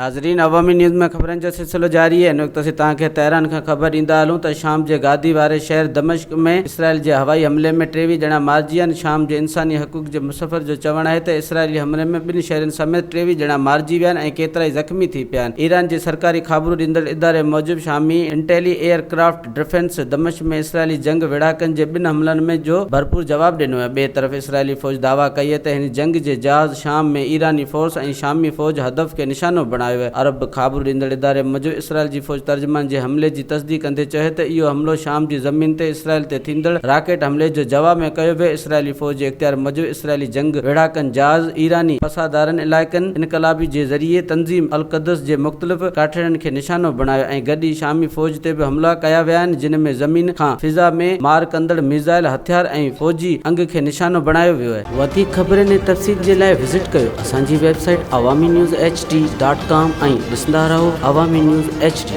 ناظرين عوامي نيوز ۾ خبرن جو سلسلو جاري آهي. هن وقت اسين توهان کي تهران کان خبر ڏيندا هلون ته شام جي گادي واري شهر دمشق ۾ اسرائيل جي هوائي حملي ۾ 23 ڄڻا مارجي ويا آهن. شام جي انساني حقوق جي مصور جو چوڻ آهي ته اسرائيلي حملي ۾ ٻن شهرين سميت 23 ڄڻا مارجي ويا آهن ۽ ڪيترائي زخمي ٿي پيا آهن. ايران جي سرڪاري خابرو ڏيندڙ اداري موجب شامي انٽيلي ايئر ڪرافٽ ڊفينس دمشق ۾ اسرائيلي جنگ ويڙهاڪن جي ٻن حملن ۾ جو ڀرپور جواب ڏنو آهي. ٻئي طرف اسرائيلي فوج دعويٰ ڪئي آهي ته هن جنگ جي جهاز شام ۾ ايراني فورس ۽ شامي فوج هدف کي نشانو بڻايو آهي. عرب خابرو ڏيندڙ اداري موجب اسرائيل جي فوج ترجمان جي حملي جي تصديق ڪندي چيو آهي ته اهو حملو شام جي زمين تي اسرائيل تي ٿيندڙ راڪيٽ حملي جو جواب ۾ ڪيو ويو. اسرائيلي فوج جي اختيار موجب اسرائيلي جنگ ويڙهاڪن جهاز ايراني پسادارن علائقن انقلابي جي ذريعي تنظيم القدس جي مختلف ڪاٺيڙن کي نشانو بڻايو ۽ گڏ ئي شامي فوج تي به حملا ڪيا ويا آهن جن ۾ زمين کان فضا ۾ مار ڪندڙ ميزائل هٿيار ۽ فوجي انگ کي نشانو بڻايو ويو آهي. وڌيڪ خبرن ۽ تفصيل جي لاء وزٽ ڪيو اسان جي website Awami news H D dot com ۽ ڏسندا رهو عوامي نيوز ايڇ ڊي.